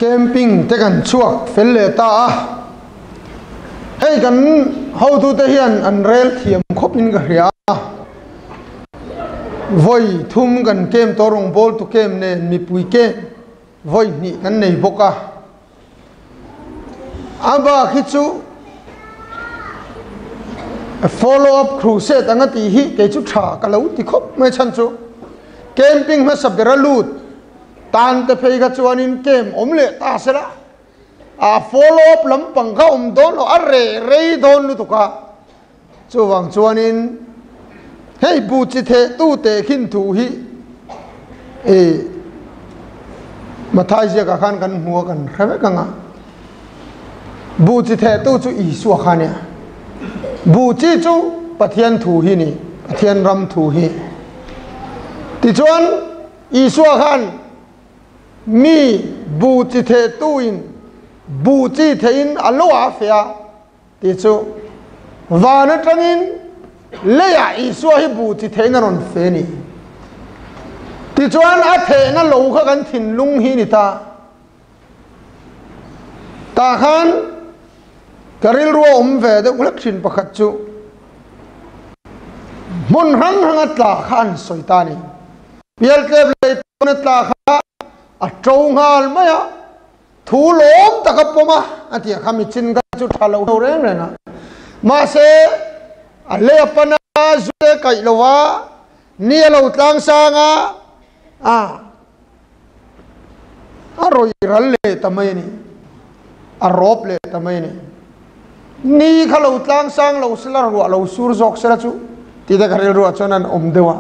Camping te kan chhuak fel leh ta a, hei kan hotute hian an rel thiam khawp in ka hria a, vawi thum kan camp tawh rawngbawl tu camp nen mipui camp vawi hnih kan nei bawk a, a bak hi chu follow up crusade anga tih hi kei chu tha ka lo ti khawp mai chhan chu camping hmasa ber a lut. Tan te phei kha chuanin camp awm leh ta se la, a follow up lampang kha awm dawn lo, a reh rei dawn lutuk a. Chuvang chuanin hei bu chi theh tu teh khin thu hi i Mathai ziakah khan kan hmu a, kan hre vek ang a. Bu chi theh tu chu Isua kha a nia. Bu chi chu Pathian thu hi ni, Pathian ram thu hi. Tichuan. Isua khan mi bu chi thehtuin bu chi theihin a lo a fe a tih chu van atangin leiah Isua hi bu chi theihin a rawn fe a ni. Tichuan a thehna lo kha kan thinlung hi ni ta. Tah khan ka rilru a awm ve deuh hlek thin pakhat chu hmun hrang hranga tla kha an sawi ta a ni. Pialtlep lei tawna tla kha a to nghal mai a, thu lawm tak a pawm a, a tih kha michin kha chu tha lo reng reng a. Mahse a lei a pan a, zu te kaih lo a, ni a lo tlang sang a, a. A rawi ral leh ta mai a ni. A rawp leh ta mai a ni. Ni kha lo tlang sang lo sela, ruah lo sur zawk sela chu ti te ka rilruah chuan an awm deuh a.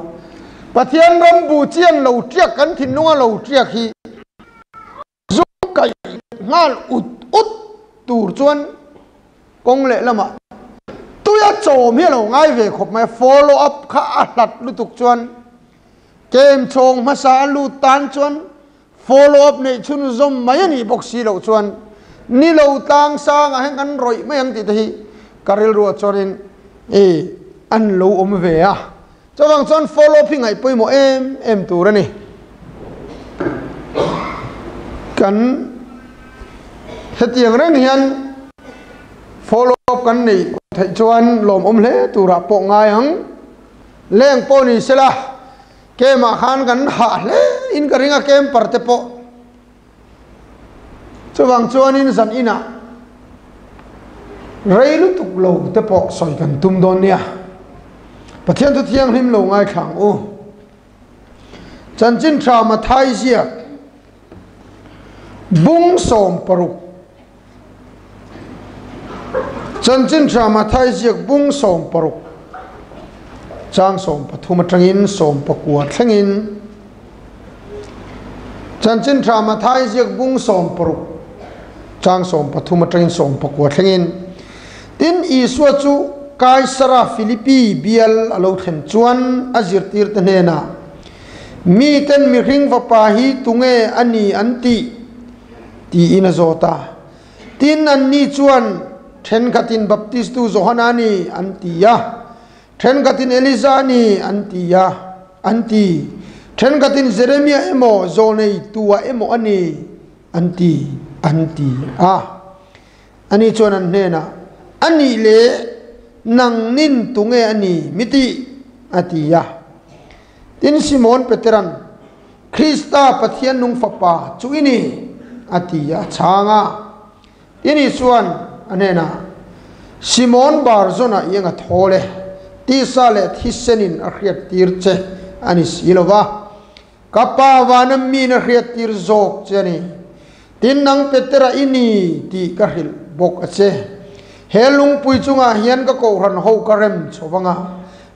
Pathian ram bu chian lo tiak kan thinlunga lo tiak hi zu kaih nghal ut ut tur chuan kawng leh lamah tuia chawm hi a lo ngai ve khawp mai a, follow up kha a hlat lutuk chuan Kem chhawng hmasa a lut tan chuan follow up neih chhun zawm mai a nih bawk si loh chuan ni lo tlang sang ah hian kan rawih mai ang tih te hi ka rilruah chuanin i an lo awm ve a. Chuvang chuan follow up hi ngaih pawimawh em em tur a ni. Kan hetiang reng hian follow up kan neih theih chuan lawmawm hle turah pawh ngai ang. Leng pawh ni sela, Kemah khan kan hah hle in ka ring a camper te pawh. Chuvang chuanin zan inah rei lutuk lo te pawh sawi kan tum dawn nia. Pathian thu thianghlim lo ngaithla ang u. Chanchin tha Mathai ziak bung 60. Chanchin tha Mathai ziak bung 60 chang 13 atangin 19 thlengin Chanchin tha Mathai ziak bung 60 chang 13 atangin 19 thlengin Tin Isua chu Kaisara Philippi bial a lo thlen chuan a zirtirte hnenah Miten mihring fapa hi tunge a ni an tih? Tiin a zawt a. Tin, anni chuan, Thenkhatin Baptistu Johana a ni, an ti a. Thenkhatin Elija a ni, an ti a, an ti. Thenkhatin Jeremia emaw, Zawlneitua emaw a ni, an ti, an ti a. Ani chuan an hnenah, A nih leh nang nin tunge a ni mi tih? a ti a. Tin, Simon Petera'n, Krista Pathian nung Fapa chu i ni, a ti a chhang a. Tin, Isua'n a hnenah, Simon Bar-Jonah i eng a thawl e, tisa leh thisenin a hriattir che a ni si lo va, ka Pa vana miin a hriattir zawk che a ni. Tin, nang Petera i ni tih ka hrilh bawk a che. He lungpui chungah hian ka kohhran ho ka rem chho vang a,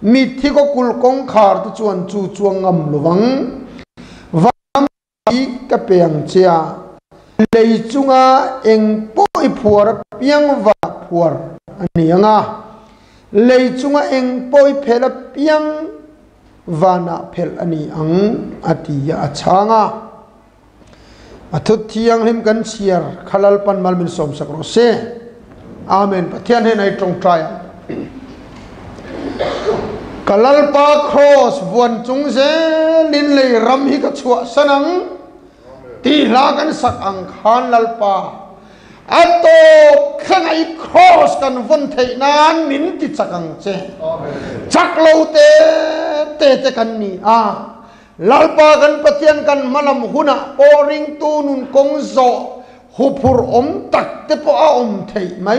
mitthi kaw kulh kawngkhar te chuan chu chuang ngam lo vang. Van hi ka pe ang che a, lei chunga eng pawh i phuar apiang va phuar a ni ang a, lei chunga eng pawh i phelh apiang vanah phelh a ni ang, a ti a, a chhang a. A thut thianghlim kan chhiar kha Lalpan mal min sawmsak rawh se. Amen. Pathian hnenah i tawngtai ang. Ka Lalpa Kraws vuan chung zelin lei ram hi ka chhuahsan ang. Tih hla kan sak ang khan Lalpa a tawp thlenga i kraws kan vawn theih nan min ti chak ang che. Chak lo te te te kan ni a, Lalpa kan Pathian kan hmalam hunah pawh ringtu nun kawng zawh huphurh awm tak te pawh a awm theih mai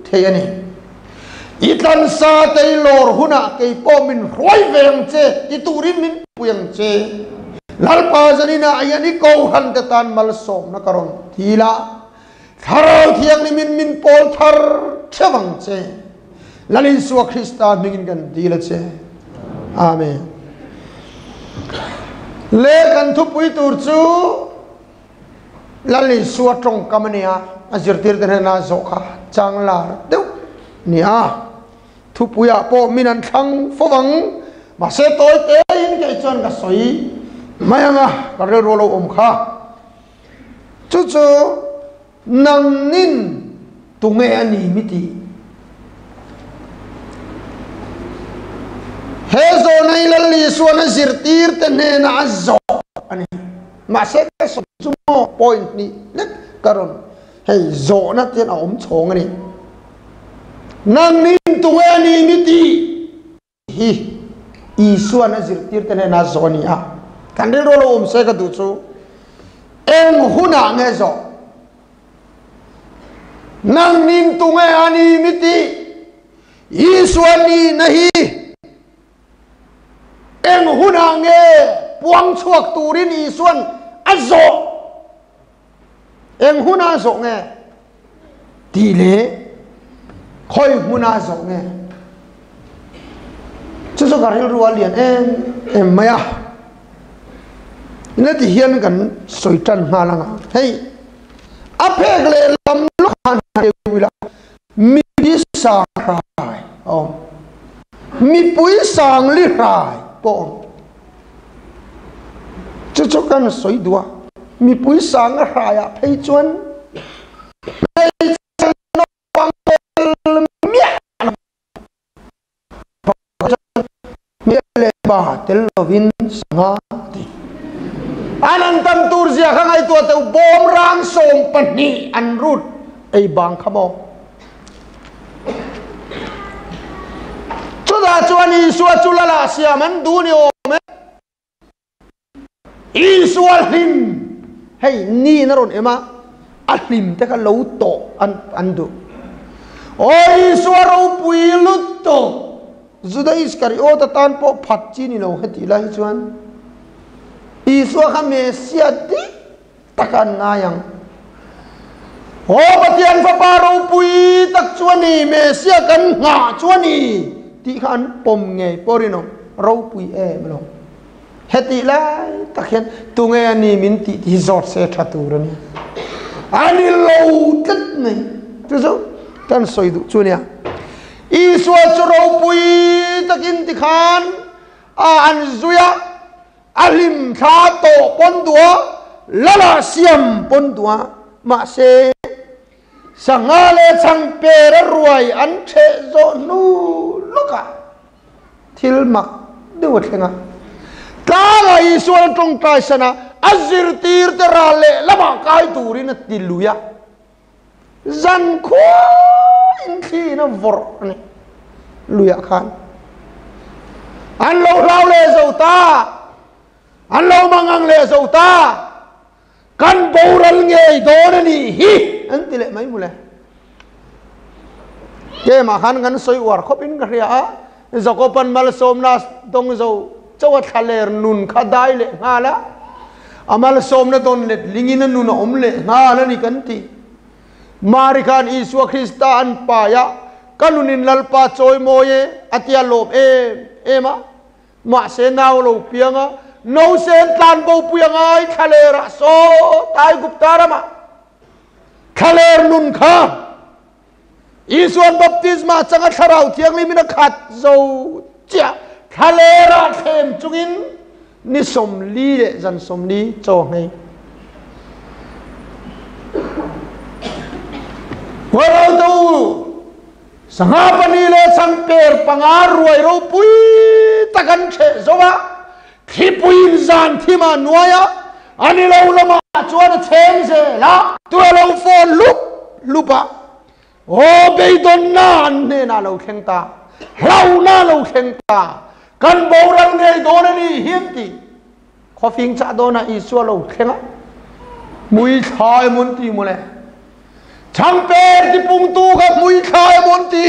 thei a ni. I tlansa te i lawr hunah kei pawh min hruai ve ang che ti turin min pui ang che. Lalpa zaninah hian i kohhran te tan malsawmna ka rawn thil a, Thlarau Thianghlimin min pawl thar theuh ang che. Lal Isua Krista hmingin kan dil a che. Amen. Le kan thupui tur chu Lal Isua tawngkam a nia, a zirtirte hnena zawh kha chang lar deuh nia. Thupuiah pawh min an thlang fo vang, mahse tawi tein kei chuan ka sawi mai ang a, ka rilru lo awm kha. Chu chu nangnin tunge a ni mi tih? He zawhna hi Lal Isuan a zirtirte hnenah a zawh a ni. Mahse ka sawi chu maw point hnih lek ka rawn hei zawhna te hian a awm chhawng a ni. Nangnin tunge a ni mi tih hi Isuan a zirtirte hnenah a zawh a ni a. Kan rilru lo awm se ka duh chu eng hunah nge zawh? Nangnin tunge a ni mi tih Isua nihna hi Eng hunah nge puang chhuak turin Isuan a zawh? Eng hunah a zawh nge? Tih leh khawi hmunah a zawh nge? Chu chu ka rilru a lian em em mai a. Ina ti hian kan sawi tan nghal anga. Hei, a phek leh lam lawk khan ila. Mipui sang hrai a awm. Mipui sang li hrai pawh a awm. Chu chu kan sawi duh a. Mipui sang a hraiah phei chuan hmeichhe naupang tel miah lo chuan hmeichhe leh pa tel lovin sangha a ti. An an tam tur zia kha ngaihtuah teh u, bawm rang 12 an rut ei bang kha maw. Chutah chuan Isua chu lal ah siam an duh ni awm e. Isua hlim, hei ni in a rawn em a, a hlim te kha lo tawh an an duh. Aw Isua ropui lutuk, Juda Iskariot atan pawh phat chi ni lo heti lai hi chuan Isua kha Messiah dik tak a an ngai ang. Aw Pathian Fapa ropui tak chu a ni, Messiah kan nghah chu a ni tih kha an pawm ngei pawh rinawm ropui em alawm. Hetih lai tak hian tunge a ni min tih hi zawt se tha tur a ni. A ni lo tlat mai. Chu chu kan sawi duh chu nia. Isua chu ropui takin tikhan a an zui a, a hlim thla tawh pawn duh a, lala siam pawn duh a, mahse sangha leh chhangper a ruai an theh zawh hnu lawkah Thil mak deuh a thleng a. Tlangah Isuan a tawngtai san a, a zirtirte ral leh lamah kai turin a ti lui a. Zan khuain thliin a vawrh a ni luiah khan. An lo hlau leh zo ta, an lo mangang leh zo ta. Kan boral ngei dawn a nih hi an ti leh mai mawle. Keimah khan kan sawi uar khawp in ka hria a, Jakoban malsawmna dawng zo chauh a thlaler nun kha dai leh nghal a, a malsawmna dawn let lingin a nun a awm leh nghal a ni kan ti. Mari khan Isua Krista an pai a, ka nunin Lalpa chawimawi e a tia lawm em em a. Mahse nau lo piang a, Nosen tlan bo pui a ngai thlaler ah saw Aigupta ramah thlaler nun kha Isuan baptisma changa thlarau thianghlim in a khat zo chiah thlaler ah thlem chungin ni 40 leh zan 40 chaw nghei. Hualautu Sangha pahnih leh changper panga ruai ropui tak an ṭheh zo a, thlipui in zan thim ah nuai a, a ni lo lamah Chuan a chhem zel a. Tui a lo fawn hlup hlup a. Aw beidawnna an hnenah a lo thleng ta, hlauhna a lo thleng ta, kan boral ngei dawn a ni hi an ti. Khawfing chah dawnah Isua lo thleng a, hmui thla emaw an ti mawle. Changper tipungtu kha hmui thla emaw an ti.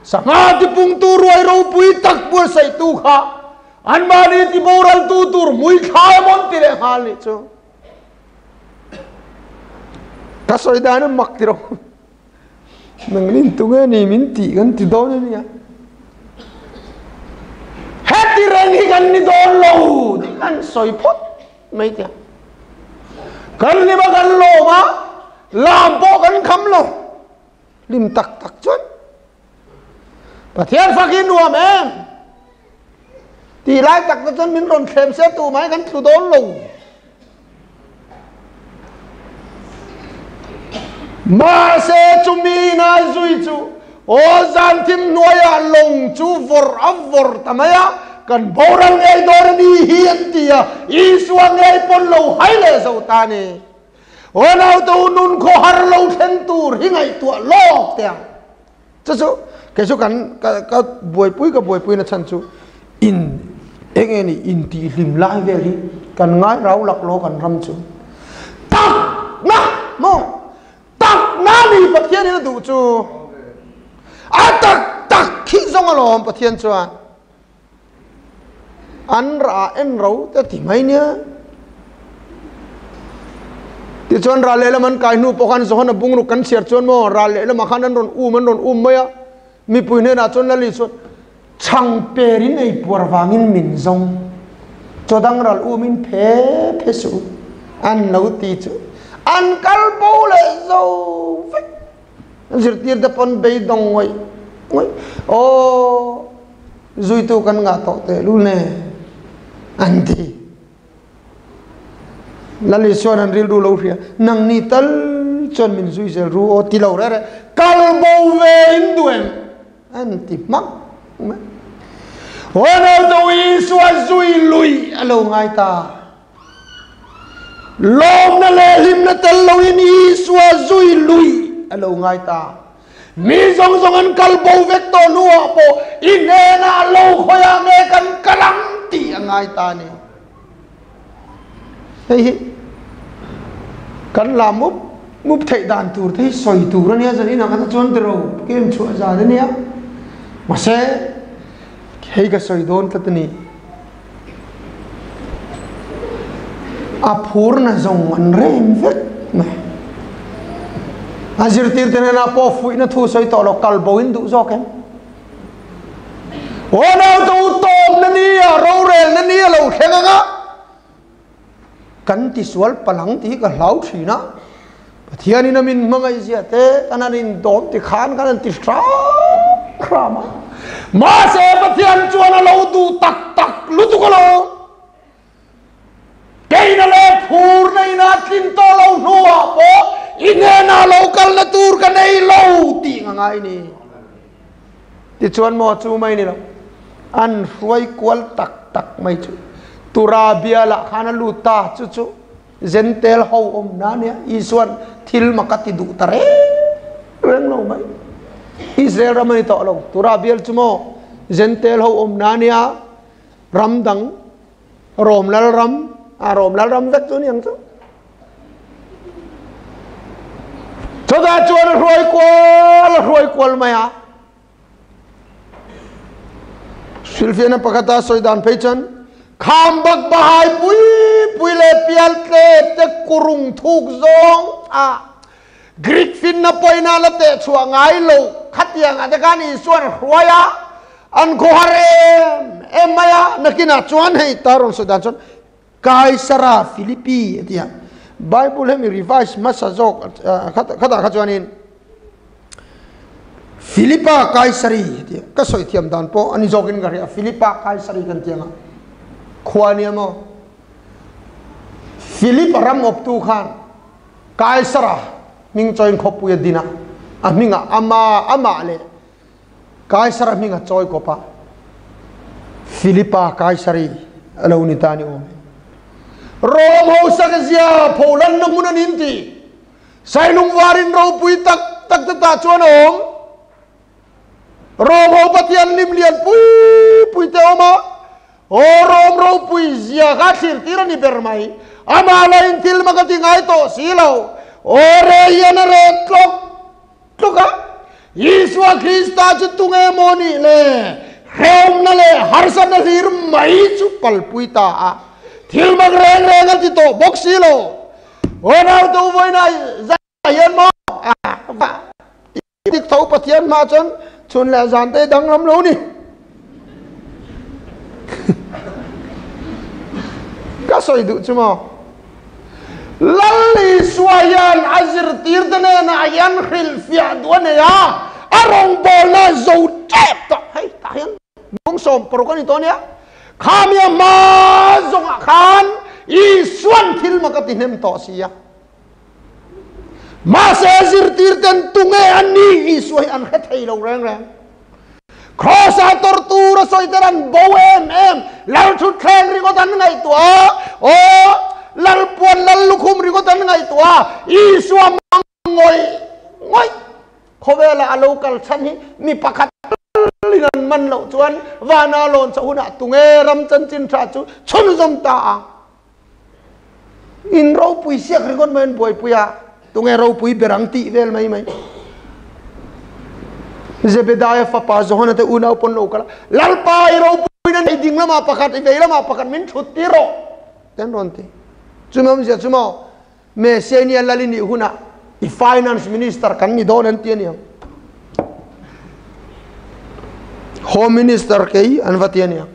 Sangha tipungtu ruai ropui tak buatsaihtu kha anmahni tiboraltu tur hmui thla emaw an ti leh nghal nih chu. Ka sawi dan a mak ti ro. Nang nin tunge ni min ti kan ti dawn a nia. Heti reng hi kan ni dawn lo tih kan sawi phawt mai tia. Kan hlim a kan lawm a, lam pawh kan kham lo. Hlim tak tak chuan Pathian fak hi nuam em? Tih lai tak te chuan min rawn thlem se tu mai kan tlu dawn lo. Mahse chumi ngai zui chu aw zan thim hnuaiah lawng chu vawrh a vawrh ta mai a, kan boral ngei dawn a ni hi an ti a, Isua ngei pawn lo hai leh zo ta a ni. Aw naute u nun khaw har lo thleng tur hi ngaihtuah lawk teh ang. Chu chu kei chu kan ka ka buaipui ka buaipui na chhan chu in eng nge ni in tih hlim lai vel hi kan ngai rau lak lo kan ram chu tak na maw tak na ni Pathian in a duh chu a tak tak khi zawng alawm Pathian chuan An rah en ro te ti mai nia. Tichuan ral lehlam an kai hnu pawh khan Johana bungruk kan chhiar chuan maw ral lehlamah khan an rawn um an rawn um mai a. Mipui hnenah chuan Lali chuan chhang perin ei puar vangin min zawng. Chaw dang ral umin phe phe suh u an lo ti chu an kal bo leh zo vek. Zirtir te pawn beidawng ngawih ngawih aw zuitu kan ngah tawh teh lul ne an ti. Lal Isuan an rilru lo hria nangni tal chuan min zui zel ru aw ti lo reh reh kal bo ve in duh em an ti hmak mai. Ronaldo Isua zui lui a lo ngai ta. Lawmna leh hlimna tel loin Isua zui lui a lo ngai ta. Mi zawng zawng an kal bo vek tawh hnuah pawh i hnenah lo khawiah nge kan kal ang tih a ngai ta a ni. Hei hi kan la mup mup theih dan tur te hi sawi tur a nia, zanin ah kha chuan tiro kem chhuah zan a nia. Mahse hei ka sawi dawn tlat a ni. A phurna zawng an rem vek mai. A zirtirte hnenah pawh fuihna thu sawi tawh lo, kal bo in duh zawk em? Aw naute u tawpna ni a, rorelna ni a lo thleng ang a, kan tisual palang tih hi ka hlau thin a, Pathianin a min hmangaih zia te kan han indawm ti khan kan han ti hram hram a. Mahse Pathian chuan a lo duh tak tak lutuk alawm. Keina leh phurna ina tlin tawh lo hnuah pawh i hnenah lo kalna tur ka nei lo tih nga ngai ni. Tichuan maw chu mai ni lo, an hruai kual tak tak mai chu Tura bialah khan a lut ta chu chu. Zentel ho awm na nia Isuan thil mak a ti duh ta reng reng lo mai. Israel ram a ni tawh lo. Tura bial chu maw Zentel ho awm na nia ram dang Rom lal ram a Rom lal ram vek chu ni ang chu. Chutah chuan a hruai kual a hruai kual mai a. Hrilhfiahna pakhata sawi dan phei chuan kham bak bahai pui pui leh pial tlep te kurung thuk zawng a Greek finna pawina la teh chhuah ngai lo khatiang ah te khan Isuan a hruai a, an khawhar em em mai a, nakinah chuan hei ta rawn sawi dan chuan Kaisara Philippi a ti a, Bible hemi revise hmasa zawk khatah kha chuanin Philippa Kaisari a ti a, ka sawi thiam dan pawh a ni zawkin ka hria, Philippa Kaisari kan ti ang a, khua a nia maw? Philip ram awptu khan Kaisara hming chawiin khawpui a din a, a hmingah ama amah leh Kaisara hming a chawi kawp a, Philippa Kaisari a lo ni ta ni awm e. Rom ho sakzia pholanna hmun an in ti. Sailungvarin ropui tak tak te tah chuan a awm. Rom ho Pathian lim lian pui pui te a awm a. Aw Rom ropui zia kha thlir tir a ni ber mai. Amah la in thil mak a ti ngai tawh si lo. Aw re hian a reh tlawk tlawk a. Isua Krista chu tunge maw nih le? Hrehawmna leh harsatna hlir mai chu palpui ta a. Thil mak reng reng a ti tawh bawk si lo. Aw naute u vawiinah zai hian maw Tik tho Pathian hma chuan chhun leh zan te danglam lo ni. Ka sawi duh chu maw? Lal Isua hian a zirtirte hnenah hian hrilhfiah duh a nei a, a rawngbawlna zo tep tawh. Hei tah hian bung 16 a ni tawh nia. Khamia hma zawngah khan Isuan thil mak a ti hnem tawh si a. Mahse zirtirten tunge an ni Isua hi an hre thei lo reng reng. Kraws-ah tawrh tur a sawi ten an bo em em. Lal thutthleng ringawt an ngaihtuah a, aw lal puan lal lukhum ringawt an ngaihtuah a, Isua mang ngawih ngawih. Khawvela a lo kal chhan hi mi pakhat talin an man loh chuan vana lawn chhoh hunah tunge ram chanchin tha chu chhunzawm ta ang. In ropui siak ringawt mai an buaipui a, tunge ropui ber ang tih vel mai mai. Zebedaia fapa Johana te unau pawn lo kal a, Lalpa i ropui na nei ding lamah pakhat i vei lamah pakhat min thut tir rawh te an rawn ti. Chumi awmzia chu maw Messiah lal i nih hunah i finance minister kan ni dawn an ti a niang. Home minister kei an va ti a niang.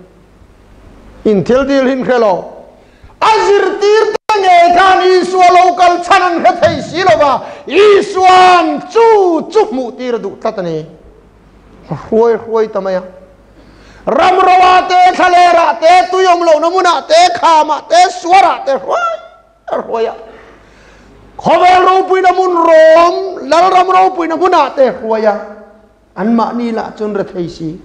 In thil dil hin hre lo. A zirtir te ngei khan Isua lo kal chhan an hre thei si lo va, Isua'n chu chu hmuh tir a duh tlat a ni. A hruai hruai ta mai a. Ram roa te, thlalerah te, tui awm lohna hmunah te, khamah te, suarah te hruai a hruai a. Khawvel ropuina hmun Rom, Lalram ropuina hmunah te hruai a. Anmahni lah chuan rethei si.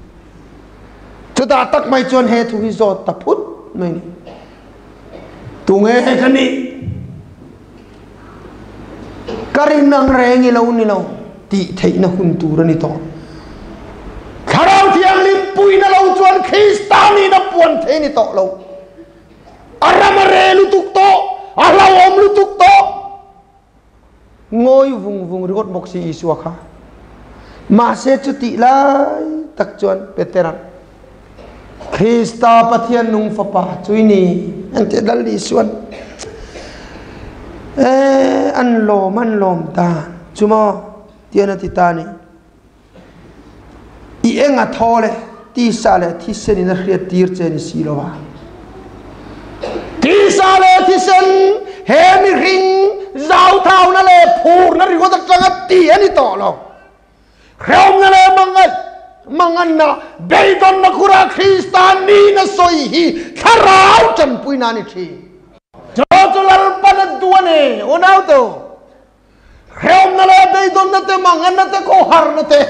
Chutah tak mai chuan he thu hi zawt ta phut mai ni. Tunge ka nih? Ka rin ang reng i lo ni lo tih theihna hun tur a ni tawh. Thlarau Thianghlim puina lo chuan Krista nihna puan thei ni tawh lo. A ram a re lutuk tawh, a hlauhawm lutuk tawh. Ngawi vung vung ringawt bawk si Isua kha. Mahse chutih lai tak chuan Petera'n, Krista Pathian nung Fapa chu i ni, an ti a. Lal Isua'n, E, an lawm, an lawm dan chu maw? tian a ti ta a ni. I eng a thaw le, tisa leh thisen in a hriat tir che ni si lo a. Tisa leh thisen he mihring zauthauna leh phurna ringawt atanga ti a ni tawh lo. Hrehawmna leh mangan, manganna, beidawnna khura Krista nihna sawi hi thlarau tanpuina a ni thin. Chu chu Lalpan a duh a ni, unautu. Hrehawmna leh beidawnna te, manganna te, khawharna te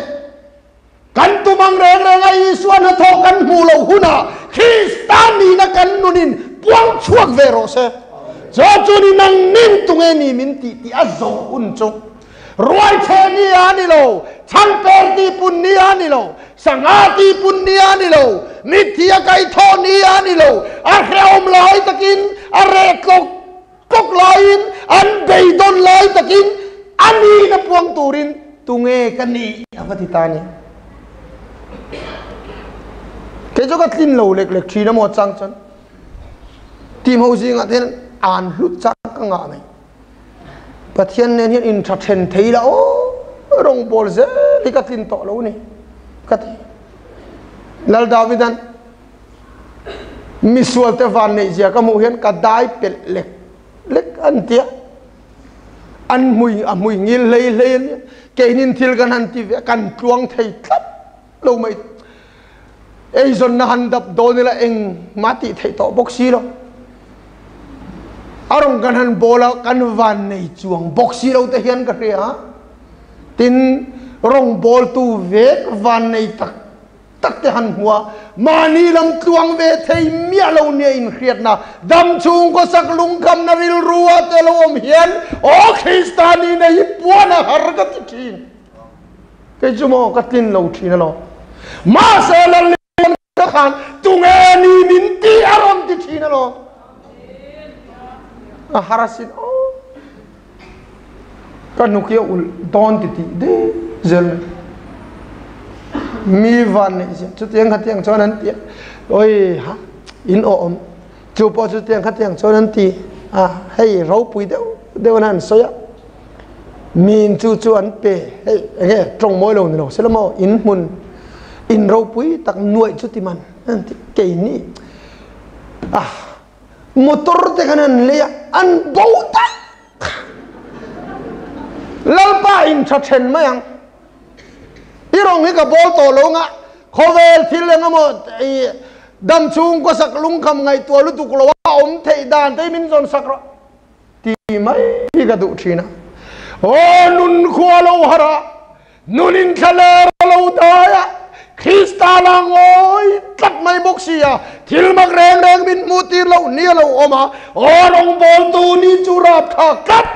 kan tum ang reng reng a, Isua hnathawh kan hmuh loh hunah Krista nihna kan nunin puang chhuak ve rawh se. Chu chu ni nang nin tunge ni min tih tih a zawh hun chu ruaichhe ni a ni lo, chhangper ti pun ni a ni lo, sangha ti pun ni a ni lo, mitthi a kaihthawh ni a ni lo, a hrehawm lai takin a reh tlawk Tlawk laiin an beidawn lai takin a nihna puang turin tunge ka nih a va ti ta ni. Kei chu ka tlin lo lek lek thin a maw chang chuan team ho zingah te hian an hlut chang ka ngah mai. Pathian nen hian intha then thei la aw rawngbawl zel hi ka tlin tawh lo ni ka ti. Lal Davidan Misual te van neih zia ka hmuh hian ka dai pelh lek lek an tia. An hmui a hmui ngil hlei hlei an nia. Keinin thil kan han ti ve kan tluang thei tlat lo mai. Eizawnna han dap dawn ila engmah tih theih tawh bawk si lo. A rawn kan han bawl a kan van nei chuang bawk si lo te hian ka hria. Tin, rawngbawltu vek van nei tak. tak te han hmu a, mahni lam tluang ve thei miah lo nia inhriatna, dam chhung khawsak lungkhamna rilru ah te lo awm hian aw Krista nihna hi puan a har ka ti thin. Kei chu maw ka tlin lo thin alawm. Mahse Lallian ka khan tunge ni min tih a rawn ti thin alawm. A har asin aw. Ka hnuk hi a ulh dawn ti tih deuh zel mai. Mi van neih zia chutiang khatiang chuan an ti a, oi ha in awh awm chu pawh chutiang khatiang chuan an ti a, hei ropui deuh deuh an han sawi a, min chu chu an pe hei enge tawng mawi lo ni lo sela maw in hmun in ropui tak nuaih chu ti man an ti keini a. Motor te khan an lei a, an bo daih. Lalpa in tha then mai ang. I rawng hi ka bawl tawh lo nga, khawvel thil eng emaw dam chhung kawsak lungkham ngaihtuah lutuk lo a awm theih dan te hi min zawn sak rawh ti mai hi ka duh thin a. Aw nun khua lo har a, Nun inthla ler a lo dai a, Krista la ngawi tlat mai bawk si a, thil mak reng reng min hmuh tir loh ni a lo awm a, aw rawngbawltu ni chu rap thlak tlat,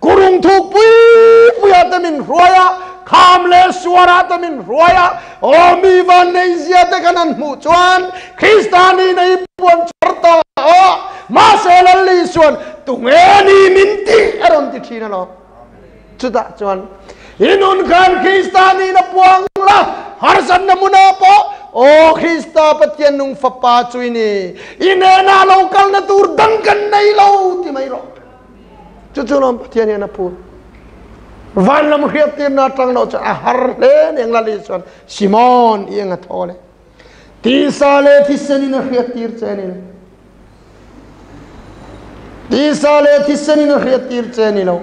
kurung thuk pui puiah te min hruai a, kham leh suarah te min hruai a, aw mi vanneihzia te kan han hmuh chuan Krista nihna hi puan chhar ta a, mahse Lal Isua'n tunge ni min tih a rawn ti thin alawm. Chutah chuan i nun khan Krista niin a puang la, harsatna hmunah pawh, Aw Krista Pathian nung Fapa chu i ni, i hnenah lo kalna tur dang kan nei lo ti mai rawh. Chu chu lawm Pathian hian a phur. Van lam hriattirna atang loh chuan a har hle ni ang Lali chuan Simon i eng a thaw le. Tisa leh thisenin a hriattir che a ni lo. Tisa leh thisenin a hriattir che a ni lo.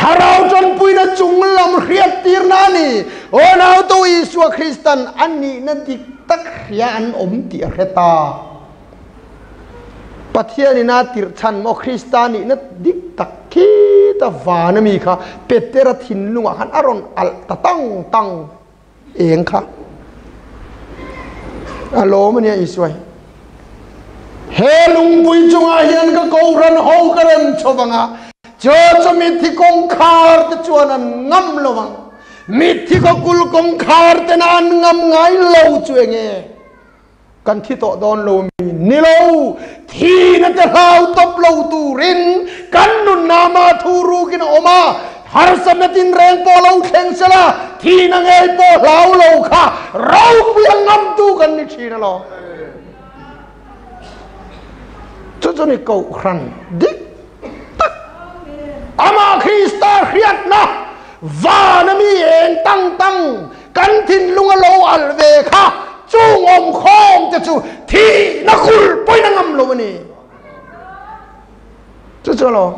Thlarau tanpuina chung lam hriattirna a ni. Aw nautu Isua Kristan a nihna dik tak hria an awm tih a hre ta. Pathianin a tirh chhan maw Krista nihna dik tak khita van ami kha Petera thinlungah khan a rawn alh ta tang tang. Eng kha a lawm a nia Isua hi. He lungpui chungah hian ka kohhran ho ka rem chho vang a, chu chu mitthi kawngkhar te chuan an ngam lo vang. Mitthi khawkul kawngkhar tena an ngam ngai lo chu enge? Kan thi tawh dawn lo mi? Ni lo, thihna te hlau tawp lo turin kan nunna mah thu rukin a awm a, harsatna tinreng pawh lo thleng se la, thihna ngei pawh hlau lo kha ropui a ngamtu kan ni thin alawm. Chu chu ni Kohhran dik tak, amah Krista hriatna vana mi eng tang tang kan thinlung a lo alh ve kha chung awm khawm te chu thihna kul pawhin a ngam lo a ni. Chu chu alawm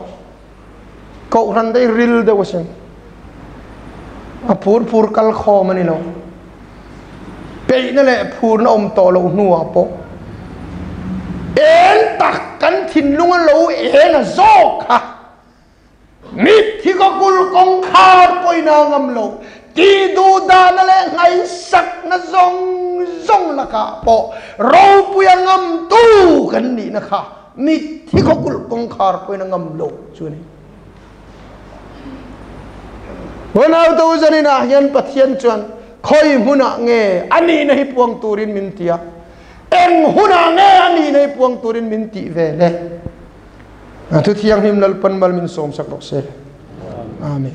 Kohhran te hi ril deuh asin. A phur phur kal khawm a ni lo. Peihna leh phurna awm tawh loh hnuah pawh eng tak kan thinlung a lo eng a zawk kha mitthi ka kul kawngkhar pawhin a ngam lo tih duh dahna leh ngaihsakna zawng zawng lakah pawh ropui a ngamtu kan nihna kha mitthi ka kul kawngkhar pawhin a ngam lo chu a ni. Unau to zaninah hian Pathian chuan khawi hmunah nge a nihna hi puang turin min ti a, eng hunah nge a nihna hi puang turin min tih ve le? A thu thianghlim Lalpan mal min sawmsak rawh se. Amen.